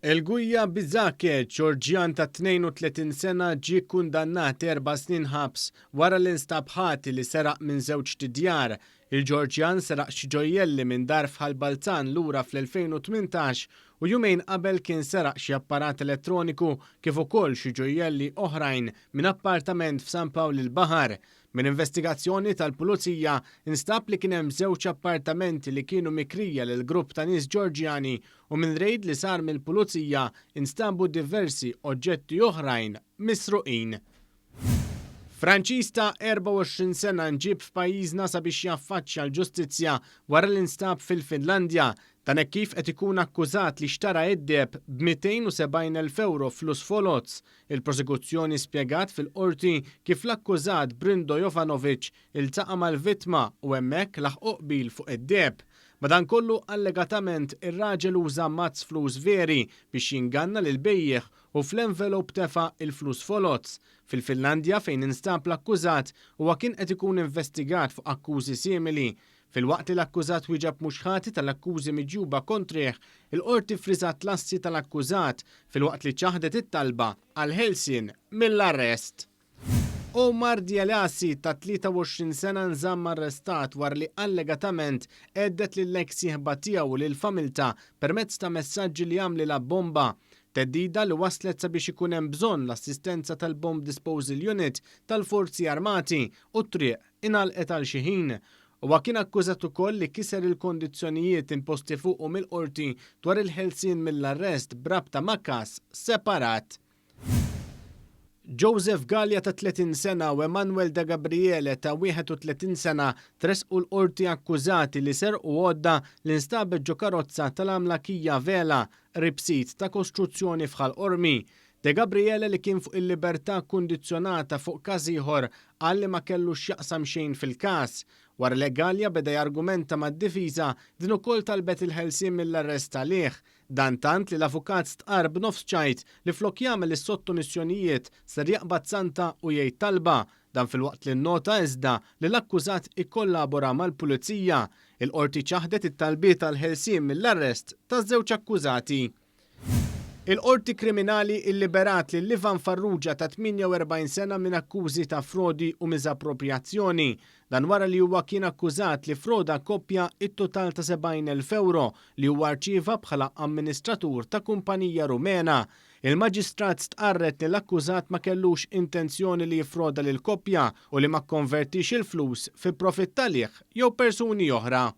Elguja Bizake, Ġorġjan ta' 32 sena ġie kkundannat erba' snin ħabs wara li nstab ħati li seraq minn żewġt idjar. Il-Ġorġjan seraq xi ġojjelli minn dar f'Ħal Balzan lura fl-2018 u jumejn qabel kien seraq xi apparat elettroniku kif ukoll xi ġojjelli oħrajn minn appartament f'San Pawl il-Baħar. Minn investigazzjoni tal-Pulizija nstab li kien hemm żewġ appartamenti li kienu mikrija lil grupp ta' nies Ġorġjani u minn rejd li sar mill-Pulizija instabu diversi oġġetti oħrajn misruqin. Franċiż ta' 24 sena nġieb f'pajjiżna sabiex jaffaċċja l-ġustizzja wara li nstab fil-Finlandja. Dan hekk kif qed ikun akkużat li xtara id-deheb b'270,000 ewro flus foloz. Il-prosekuzzjoni spjegat fil-Qorti kif l-akkużat Brindo Jovanovic iltaqa' mal-vittma u hemmhekk laħqu qbil fuq id-deheb. Madankollu allegatament ir-raġel uża mazz flus veri biex jinganna lill-bejjiegħ u fl-envelope tefa' il-flus foloz. Fil-Finlandja fejn instab l-akkużat huwa kien qed ikun investigat fuq akkużi simili. Filwaqt li l-akkużat wieġeb mhux ħati tal-akkużi miġjuba kontrih, il-Qorti ffriżat l-assi tal-akkużat filwaqt li ċaħdet it-talba għall-ħelsien mill-arrest. Omar Dialasi ta' 23 sena nżamm arrestat wara li allegatament għedded lill-eks sieħba tiegħu u lil familtha permezz ta' messaġġi li għamlilha bomba. Theddida li wasslet sabiex ikun hemm bżonn l-assistenza tal-Bomb Disposal Unit tal-Forzi Armati u t-triq ingħalqet għal xi ħin. Huwa kien akkużat ukoll li kiser il-kondizzjonijiet imposti fuqu mill-Qorti dwar il-ħelsien mill-arrest b'rabta ma' każ separat. Joseph Galea ta' 30 sena u Emanuel De Gabriele ta' 31 sena tressqu l-Qorti akkużati li serqu għodda li nstabet ġo karozza tal-għamla Kia Vela qrib sit ta' kostruzzjoni f'Ħal Qormi. De Gabriele li kien fuq il-libertà kkundizzjonata fuq każ ieħor qal li ma kellu x'jaqsam xejn fil-każ. Wara li Galea beda jargumenta mad-difiża, din ukoll talbet il-ħelsien mill-arrest għalih. Dan tant li l-avukat stqarr b'nofs ċajt li flok jagħmel is-sottomissjonijiet ser jaqbad santa u jgħid talba. Dan filwaqt li nnota iżda li l-akkużat ikkollabora mal-Pulizija. Il-Qorti ċaħdet it-talbiet għall-ħelsien mill-arrest taż-żewġ akkużati. Il-Qorti Kriminali illiberat lil Ivan Farrugia ta' 48 sena minn akkużi ta' frodi u miżapproprjazzjoni. Dan wara li huwa kien akkużat li froda koppja it-total ta' 70,000 ewro li huwa rċieva bħala amministratur ta' kumpanija Rumena. Il-Maġistrat stqarret li l-akkużat ma kellux intenzjoni li jiffroda lill-koppja u li ma kkonvertix il-flus fi profitt għalih jew persuni oħra.